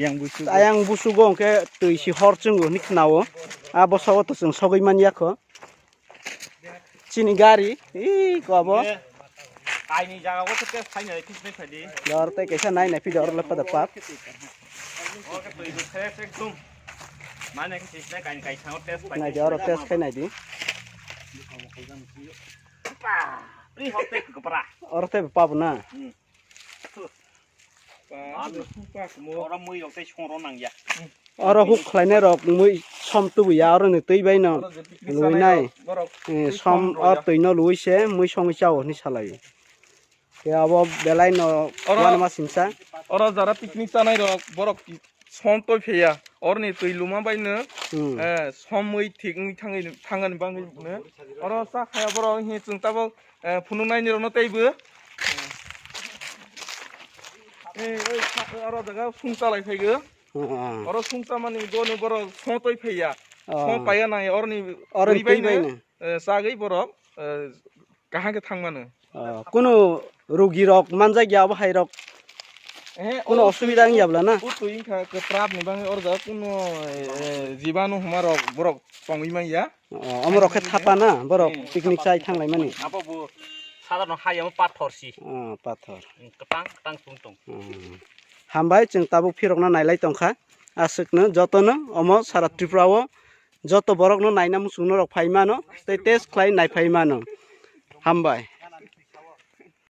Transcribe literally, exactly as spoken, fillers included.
yang busu. Ayang busugo hwnkhe twi si hor chwngo hinwi khwnao. A bosongo to chwng sogwi man ya kho. Chini gari, ih, ko abo. Kaini jaga o test khai nai, test khai di. Dor tei kaisa nai nai phi dor le pada pap. Oke, to ibu fresh ekdom. Mane khe test khai, kaini kai sango test khai. Nai dor test khai nai di. Pri hote ko pra. Or te pap na. Hmm. Oro mui rok tei song rw nang ya. Oro huk khlainai rok mui som tubu ya, oro ni twi bai no lwi nai. Eh, som o twi no lwi se mui songwi chao hinwi salai. Ke abo belai no oro wanama singsa. Oro jara picnic chanai rok borok som toi pheya. Oro ni twi luma bai no, hmm, eh, som mui thik wng thangani bangwi no. Oro cha khaya borok hi chwng tabok, eh, phunuk nai ni rok no tei bo. Eh, oi, sa-, oro jaga sung chalai phai go. Hmm. Oro sung chamani go no borok song toi phai ya. Oh. Song paiya nai oroni oro ri bai no, eh, sagwi borok, eh, kaham khe thang mano. Oh, kuno rugi rok manjak ya abo hai rok? Eh, kuno osubida wng ya bla na? O twi wngkha kwprap ni bangwi oro jaga kuno, eh, jibanu huma rok borok tongwi man ya. Oh, omo rok khe thapa na borok picnic chai thang lai mani. Abo bo sadharno ha ya pathor si. Oh, pathor. Kwtang kwtang tung tung. Hmm. Hambai, chwng tabuk phirokno nailai tongkha. Aswkno jotono omo sara Tripura o joto borokno naina muchungno rok phai mano tei test khlai nai phai mano. Hambai.